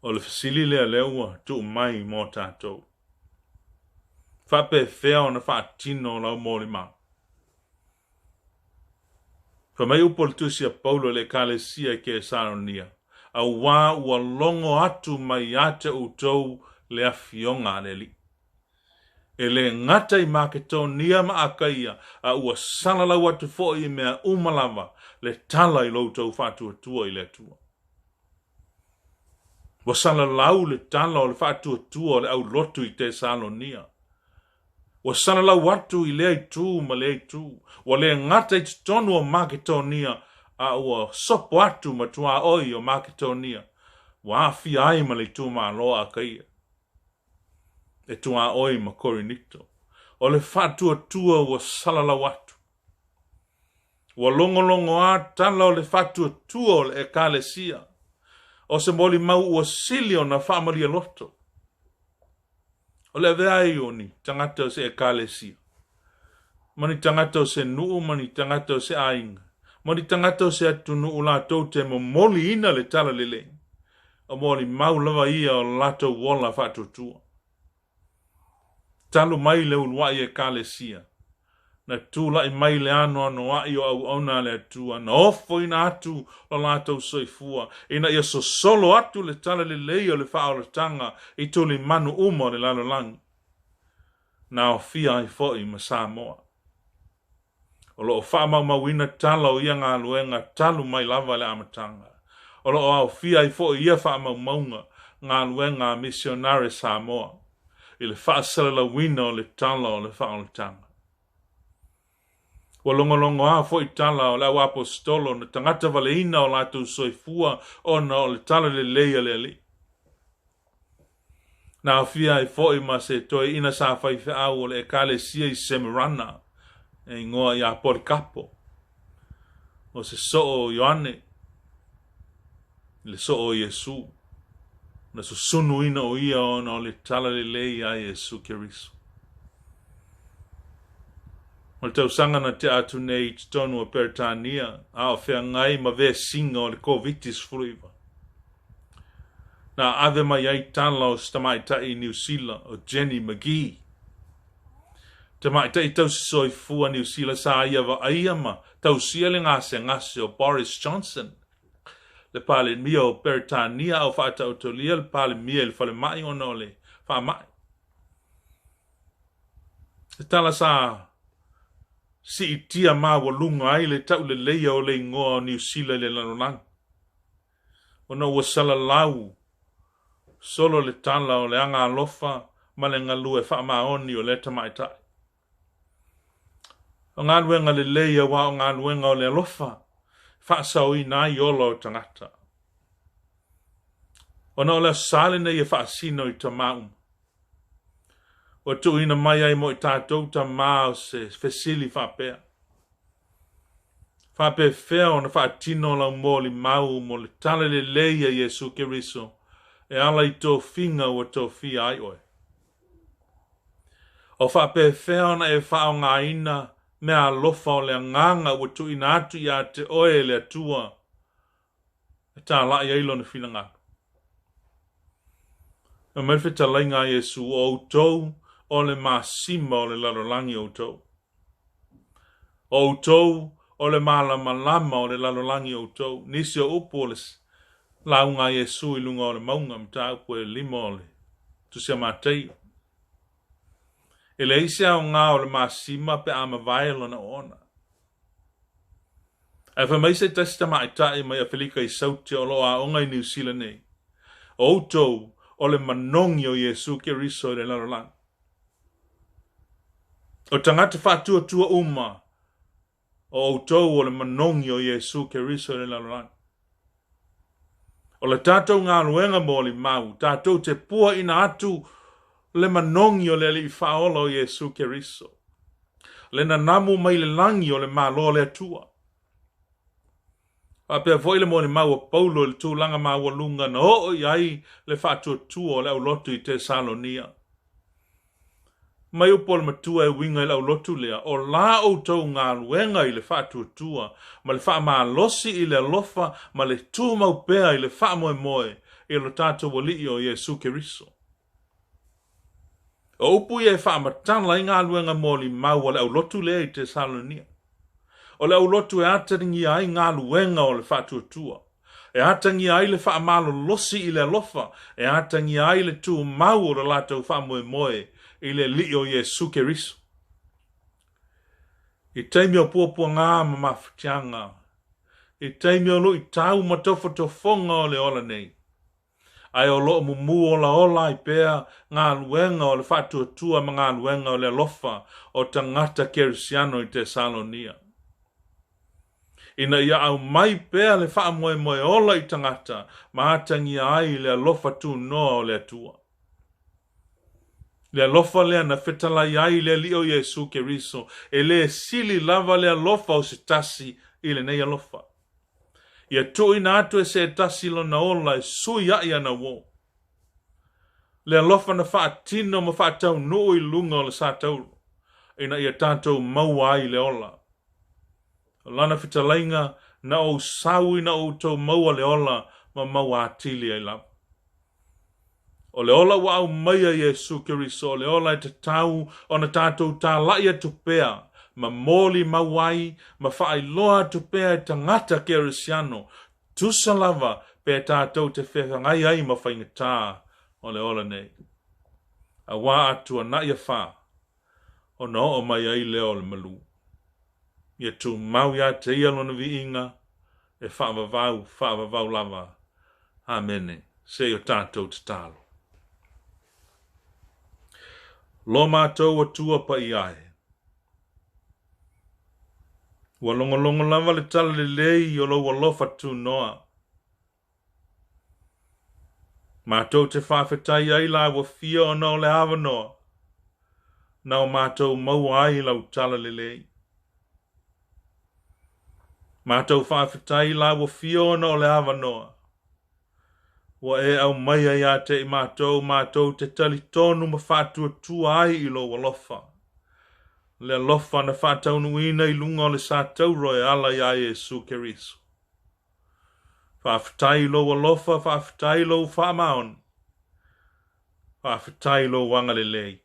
O le fesili lea lea ua tuu mai mo tatou. Faapefea ona faatino lau molimau? Fai mai upu o le tusi a Paulo i le Ekalesia i Kesalonia, Auā ua logo atu mai ia te outou Le Afioga a le Alii. E le gata i Maketonia ma Akaia, a ua salalau atu foi i mea uma lava le tala i lo outou faatuatua i le Atua. Ua salalau le tala o le faatuatua o le aulotu i Tesalonia. Ua salalau atu i lea itu ma lea itu. Ua le gata i totonu o Maketonia, a ua sopo atu ma tuaoi o Maketonia, ua aafia ai ma le itumalo o Akaia e tuaoi ma Korinito. O le faatuatua ua salalau atu. Ua logologoa tala o le faatuatua o le Ekalesia, o se molimau ua sili ona faamalie loto. O le avea ai o ni tagata o se Ekalesia, ma ni tagata o se nuu, ma ni tagata o se aiga, ma ni tagata o se atunuu latou te momoliina le talalelei, o molimau lava ia o le latou ola faatuatua. Talu mai le uluai Ekalesia, na tulai mai le anoanoai o auauna a le Atua, na ofoina atu lo latou soifua, ina ia sosolo atu le talalelei o le faaolataga i tulimanu uma o le lalolagi, na aofia ai foi ma Samoa. O lo o faamaumauina tala o ia galuega talu mai lava le amataga. O lo o aofia ai foi ia faamaumauga galuega a misionare Samoa i le faasalalauina o le tala o le faaolataga. Ua logologoa foi tala o le au aposetolo na tagata valeina o latou soifua ona o le talalelei a le Alii. Na aofia ai foi ma se toeaina sa faifeau o le Ekalesia i Semerana, e igoa ia Polikapo, o se soo o Ioane, le soo o Iesu, na susunuina o ia ona o le talalelei a Iesu Keriso. O le tausaga na tea atu nei i totonu o Peretania, a o feagai ma vesiga o le Koviti-19. Na ave mai ai tala o se tamaitai i Niu Sila, o Jenny McGee. Tamaitai tausi soifua Niu Sila sa ia vaaia ma tausia le gasegase o Boris Johnson, le Palemia o Peretania a o faataotolia le Palemia i le falemai ona o le faamai. Le tala sa siitia maualuga ai le tauleleia o le igoa o Niu Sila i le lalolagi, ona ua salalau solo le tala o le agaalofa ma le galue faamaoni o lea tamaitai. O galuega lelei aua o galuega o le alofa e faasaoina ai ola o tagata. Ona o le Aso Sa lenei e faasino i tamā uma. Ua tuuina mai ai mo i tatou tamā o se fesili faapea. Faapefea ona faatino lau molimau mo le talalelei a Iesu Keriso e ala i tofiga ua tofia ai oe? O faapefea ona e faaaogaina meaalofa o le agaga ua tuuina atu ia te oe e le Atua e talai ai Lona finagalo? Fai mai le fetalaiga a Iesu, O outou o le masima o le lalolagi outou. O outou o le malamalama o le lalolagi outou. Nisi o upu o le lauga a Iesu i luga o le mauga, mataupu e lima o le Tusi a Mataio. E leai se aoga o le masima pe a mavae lona oona. Ae fai mai se tasi tamaitai mai Afelika i Saute o lo o aoga i Niu Sila nei, O outou o le manogi o Iesu Keriso i le lalolagi. O tagata faatuatua uma, o outou o le manogi o Iesu Keriso i le lalolagi. O le tatou galuega molimau, tatou te puaina atu le manogi o le Alii Faaola o Iesu Keriso, le nanamu mai le lagi o le Malo o le Atua. Faapea foi le molimau a Paulo i le tulaga maualuga na oo i ai le faatuatua o le aulotu i Tesalonia. Mai upu o le matua e uiga i le aulotu lea, o la outou galuega i le faatuatua ma le faamalosi i le alofa ma le tumau pea i le faamoemoe i lo tatou Alii o Iesu Keriso. O upu ia e faamatala ai galuega molimau a le aulotu lea i Tesalonia. O le aulotu e atagia ai galuega o le faatuatua. e atagia ai le faamalolosi i le alofa, e atagia ai le tumau o le latou faamoemoe i le Alii o Iesu Keriso. I taimi o puapuaga ma mafatiaga, i taimi o luitau ma tofotofoga o le ola nei, ae o lo o mumu olaola ai pea galuega o le faatuatua ma galuega o le alofa o tagata Kerisiano i Tesalonia, ina ia aumai pea le faamoemoe ola i tagata ma atagia ai le alofa tunoa o le Atua. Le alofa lea na fetalai ai le Alii o Iesu Keriso, e le sili lava le alofa o se tasi i lenei alofa. Ia tuuina atu e se tasi lona ola e sui ai ana uō. Le alofa na faatino ma faataunuu i luga o le satauro, ina ia tatou maua ai le ola. O lana fetalaiga, na ou sau ina outou maua le ola ma maua atili ai lava. O le ola ua aumaia Iesu Keriso, o le ola e tatau ona tatou talaʻi atu pea ma molimau ai ma faailoa atu pea e tagata Kerisiano, tusa lava pe tatou te feagai ai ma faigata o le ola nei. Auā a tuanaʻi afa, ona oo mai ai lea o le malū. Ia tumau iā te ia lona viiga e faavavau, faavavau lava. Amene. Se i o tatou tatalo. Lo matou Atua paia e. Ua logologo lava le talalelei o lou alofa tunoa. Matou te faafetai ai lau Afio ona o le avanoa na o matou maua ai lau talalelei. Matou faafetai lau Afio ona o le avanoa ua e aumaia ia te i matou, matou te talitonu ma faatuatua ai i lou alofa. Le alofa na faataunuuina i luga o le satauro e ala iā Iesu Keriso. Faafetai i lou alofa, faafetai i lou faamaoni, faafetai i lou agalelei.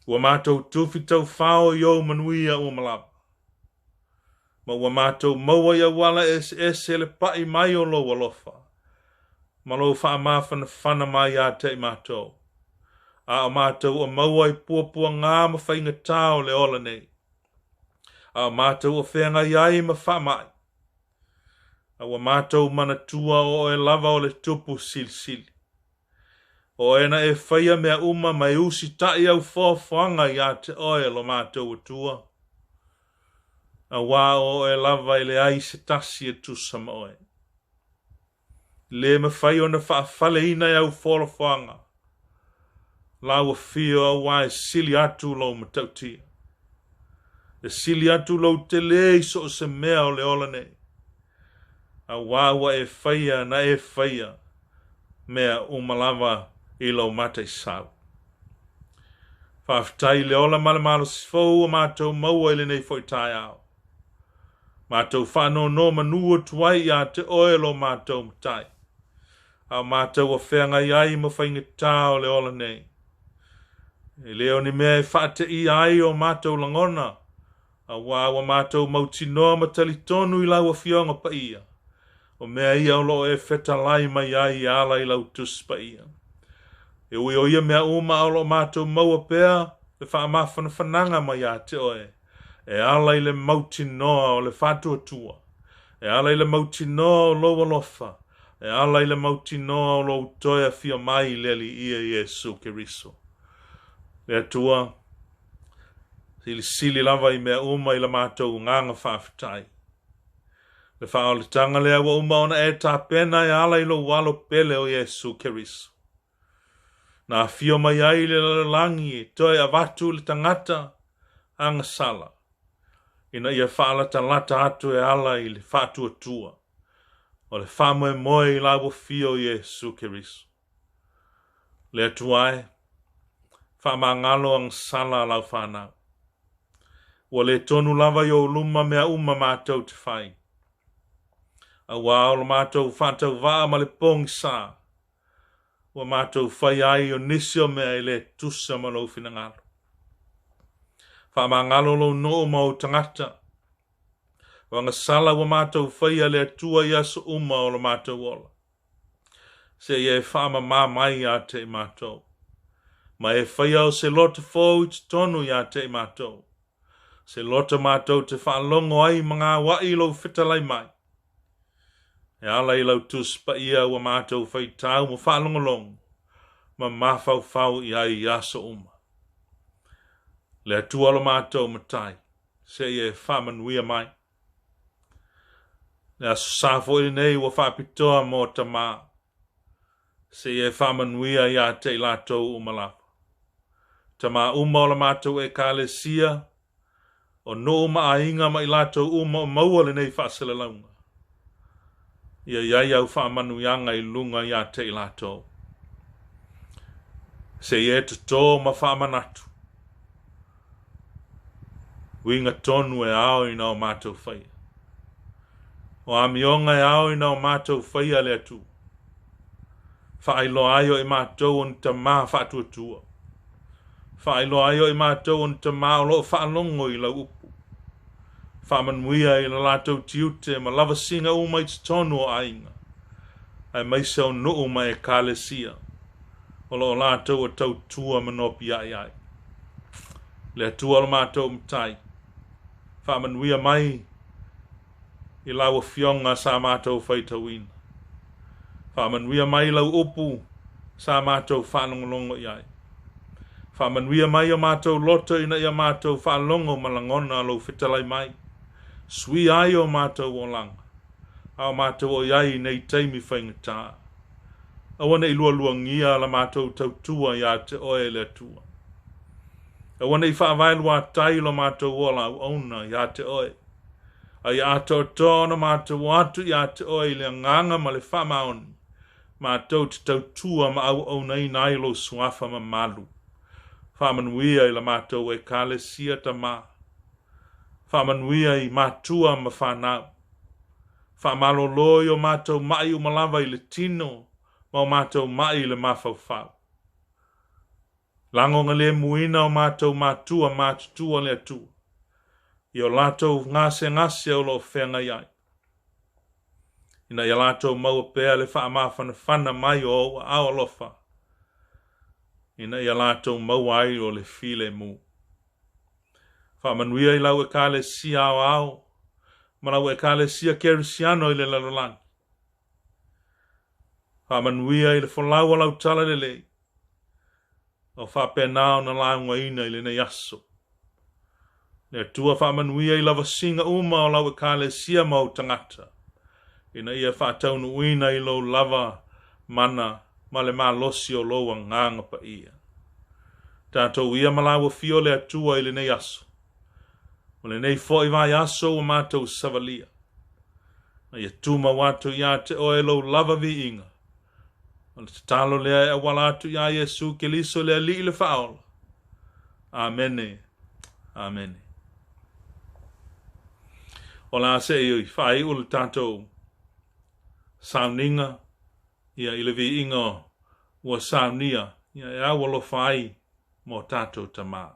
Ua matou tufi taufao i ou manuia uma lava, ma ua matou maua i auala eseese le paʻi mai o lou alofa, ma lou faamafanafana mai ia te i matou, a o matou ua maua i puapuaga ma faigata o le ola nei. A o matou o feagai ai ma faamai, a ua matou manatua o oe lava o le Tupu Silisili. O oe na e faia mea uma ma e usitaʻi au foafoaga iā te oe lo matou Atua, auā o oe lava e leai se tasi e tusa ma oe. Le mafai ona faafaleina e au foafoaga lau afio auā e sili atu lou matautia. E sili atu lou telē i so o se mea o le ola nei, auā ua e faia na e faia mea uma lava i lou mataisau. Faafetai i le ola ma le malosi fou ua matou maua i lenei foi taeao. Matou faanonomanu atu ai iā te oe lo matou Matai, a o matou ua feagai ai ma faigata o le ola nei. E le o ni mea e faateia ai o matou lagona, auā ua matou mautinoa ma talitonu i lau Afioga Paia, o mea ia o lo o e fetalai mai ai e ala i lau Tusi Paia. E ui o ia mea uma a o lo o matou maua pea le faamafanafanaga mai iā te oe, e ala i le mautinoa o le faatuatua, e ala i le mautinoa o lou alofa, e ala i le mautinoa o lou toe afio mai i le Alii ia Iesu Keriso. Le Atua, silisili lava i mea uma i la matou agaga faafetai. Le faaolataga lea ua uma ona e tapena e ala i lou alo pele o Iesu Keriso. Na afio mai ai le lalolagi e toe avatu le tagata agasala, ina ia faalatalata atu e ala i le faatuatua o le faamoemoe i lau afio o Iesu Keriso. Le Atua e, faamagalo agasala a lau fanau. Ua le tonu lava i ou luma mea uma matou te fai, auā o lo matou faatauvaa ma le pogisa, ua matou faia ai o nisi o mea e le tusa ma lou finagalo. Faamagalo lou nuu ma ou tagata. O agasala ua matou faia le Atua i aso uma o lo matou ola. Seia e faamamā mai ia te i matou. Ma e faia o se loto fou i totonu ia te i matou. Se loto matou te faalogo ai ma gauai i lou fetalai mai. E ala i lau Tusi Paia ua matou faitau ma faalogologo ma mafaufau i ai i aso uma. Le Atua lo matou Matai, seia e faamanuia mai. Le Aso Sa foi lenei ua faapitoa mo tamā, seia e faamanuia ia te i latou uma lava. Tamā uma o la matou Ekalesia, o nuu ma aiga ma i latou uma o maua lenei faasalalauga. Ia i ai au faamanuiaga i luga ia te i latou. Seia e totō ma faamanatu. Uiga tonu e ao ina o matou faia. O amioga e ao ina o matou faia le Atua. Faailoa ai o i matou o ni tamā faatuatua. Faailoa ai o i matou o ni tamā o loo faalogo i lau upu. Faamanuia i la latou tiute ma lavasiga uma i totonu o aiga, aemaise o nuu ma ekalesia o loo latou o tautua ma nopiai ai. Le Atua o lo matou Matai, faamanuia mai i lau Afioga sa matou faitauina. Faamanuia mai lau upu sa matou faalogologo i ai. Faamanuia mai o matou loto ina ia matou faalogo ma lagona lou fetalai mai. Suia ai o matou olaga, a o matou o i ai i nei taimi faigata. Aua ne i lualuagia la matou tautua ia te oe le Atua. Aua ne i faavaeluatai lo matou ola auauna ia te oe. A ia atoatoa ona matou o atu ia te oe i le agaga ma le faamaoni, matou te tautua ma auaunaina ai lou suafa mamalu. Faamanuia i la matou Ekalesia Tamā. Faamanuia i matua ma fanau. Faamalolo i o matou ma'i uma lava i le tino ma o matou ma'i i le mafaufau. Lagogalemuina o matou matua matutua le Atua i o latou gasegase o lo o feagai ai, ina ia latou maua pea le faamafanafana mai o ou aao alofa, ina ia latou maua ai o le filemu. Faamanuia i lau Ekalesia aoao ma lau Ekalesia Kerisiano i le lalolagi. Faamanuia i le folau o lau talalelei, o faapena ona laugaina i lenei aso. Le Atua faamanuia i lavasiga uma o lau Ekalesia ma ou tagata, ina ia faataunuuina i lou lava mana ma le malosi o lou Agaga Paia. Tatou ia ma lau afio le Atua i lenei aso, ma lenei foi vaiaso ua matou savalia. Na ia tumau atu ia te oe lou lava viiga. O le tatalo lea e auala atu iā Iesu Keliso le Alii le Faaola. Amene. Amene. O le a se i faaiu le tatou sauniga ia i le viiga ua saunia ia e au alofa ai mo tatou tamā.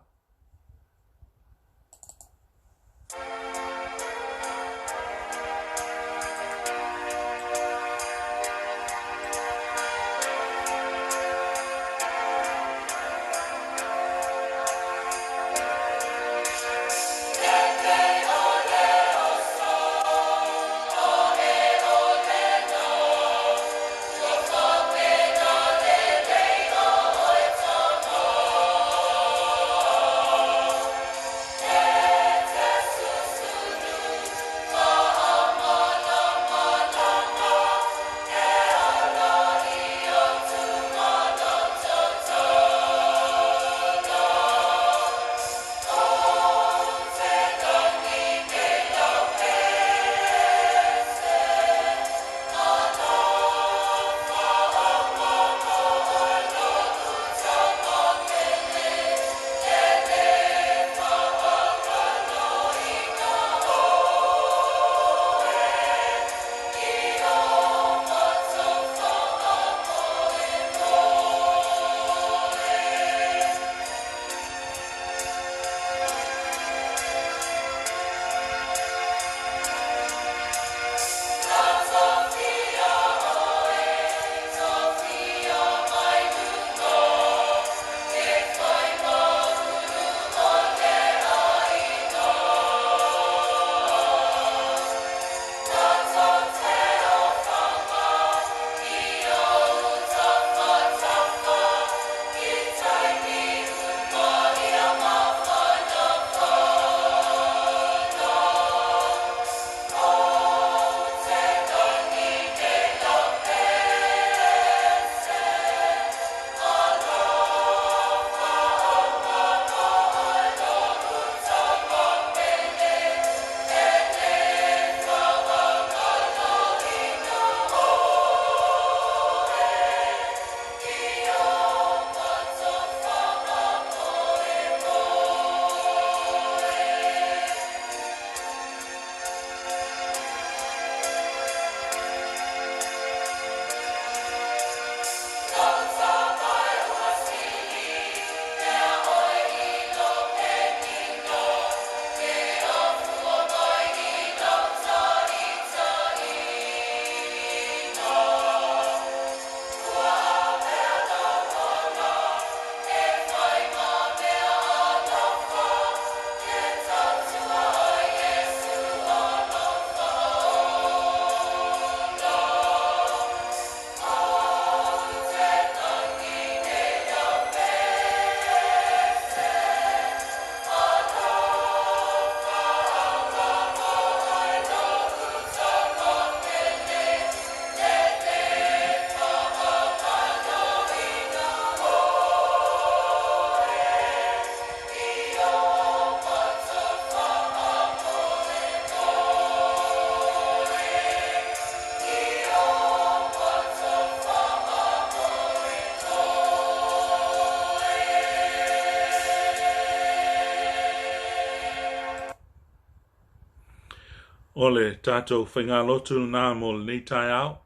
O le tatou faigalotu lena mo lenei taeao.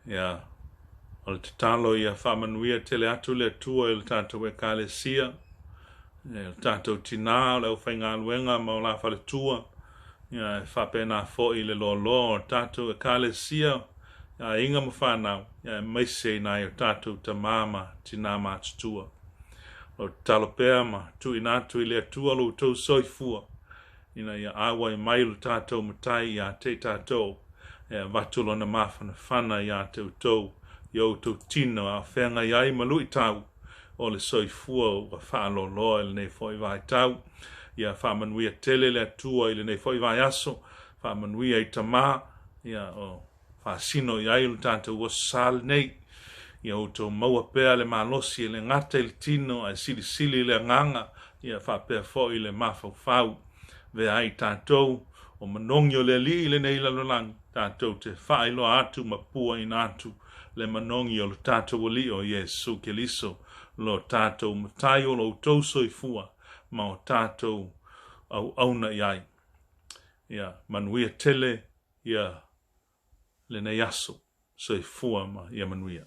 Ia, o le tatalo ia faamanuia tele atu le Atua i le tatou Ekalesia, i le tatou tinā o le aufaigaluega ma o la faletua, ia, e faapena foi le loaloa o le tatou Ekalesia, aiga ma fanau, ia, aemaise i nai o tatou tamā ma tinā matutua. O lo tatalo pea ma tuuina atu i le Atua lo outou soifua, ina ia auai mai lo tatou Matai iā te i tatou, e avatu lona mafanafana iā te outou, i o outou tino a o feagai ai ma luitau o le soifua ua faaloaloa i lenei foi vaitau. Ia faamanuia tele le Atua i lenei foi vaiaso, faamanuia i tamā, ia o faasino i ai lo tatou aso sa lenei. Ia outou maua pea le malosi e le gata i le tino ae silisili i le agaga, ia faapea foi le mafaufau. Avea ai tatou o manogi o le Alii i lenei lalolagi, tatou te faailoa atu ma puaina atu le manogi o lo tatou Alii o Iesu Keliso, lo tatou Matai o lo outou soifua ma o tatou auauna i ai. Ia manuia tele ia lenei aso. Soifua ma ia manuia.